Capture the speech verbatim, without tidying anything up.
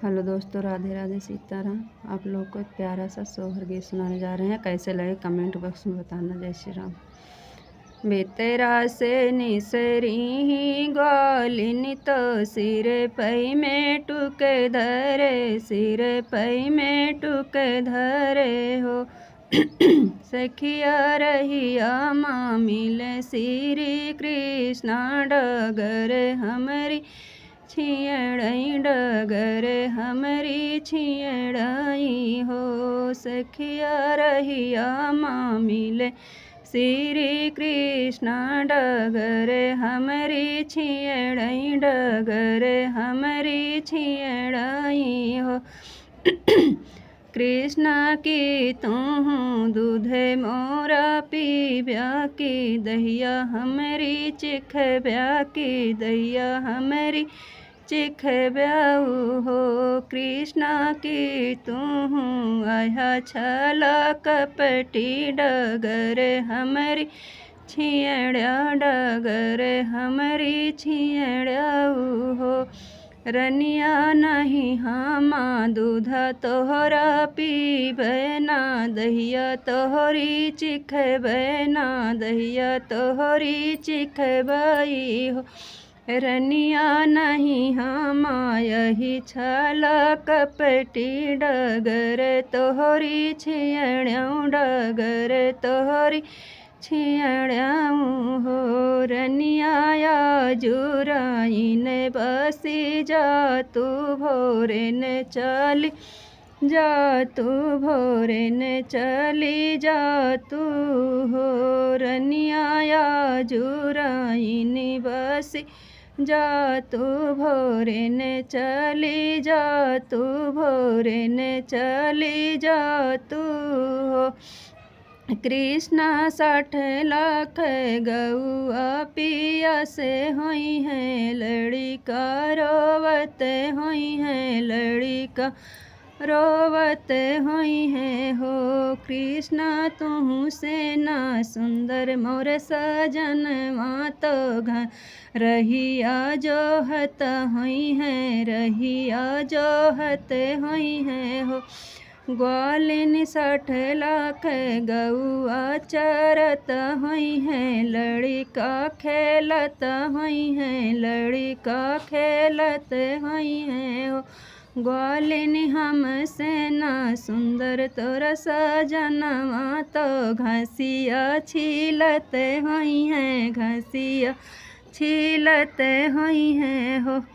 हेलो दोस्तों, राधे राधे, सीताराम। आप लोग को एक प्यारा सा सोहर गीत सुनाने जा रहे हैं। कैसे लगे, कमेंट बॉक्स में बताना। जय श्री राम। भितरा से निसरी ही ग्वालिन तो सिर पै में टुके धरे, सिर पै में टुके धरे हो। सखिया रहिया मा मिले श्री कृष्णा डगर हमरी छियड़ई डगर हमरी छियड़ई हो। सखिया रहिया मा मिले श्री कृष्णा डगर हमरी छियड़ई डगर हमरी छियड़ई हो। कृष्णा की तूहूँ दूध मोरा पीब्या की दहिया हमरी चिखब्या की दहिया हमरी चिखब्याऊ हो। कृष्णा की तूहूँ आया छाला कपटी डगर हमरी छियड़्या डगर हमरी छियड़्याऊ हो। रनिया नहीं हमा दूधा तोहरा पीबे ना दहिया तोहरी चिखबे ना दहिया तोहरी चिखबई हो। रनिया नहीं हमा यही छाला कपटी डगर तोहरी छियड़्याऊ डगर तोहरी छियड़्याऊ हो। रनिया या जुराइन बसी जा तू भोरे ने चली जा तू भोरे ने चली जा तू हो। रनिया या जुराइन बसी जा तू भोरे ने चली जा तू भोरे ने चली जा तू हो। कृष्णा साठ लाख गौआ पिया से होई है लड़िका रोवत होई है लड़िका रोवत होई है हो। कृष्णा तुहूँ से ना सुंदर मोर सजनवा तो घर रहिया जोहत होई है रहिया जोहत होई है हो। ग्वालिन साठ लाख गौआ चरत होई है लड़िका खेलत होई है लड़िका खेलत होई है हो। ग्वालिन हमसे ना सुंदर तोर सजनवा तो घसिया छीलत होई है घसिया छीलत होई है हो।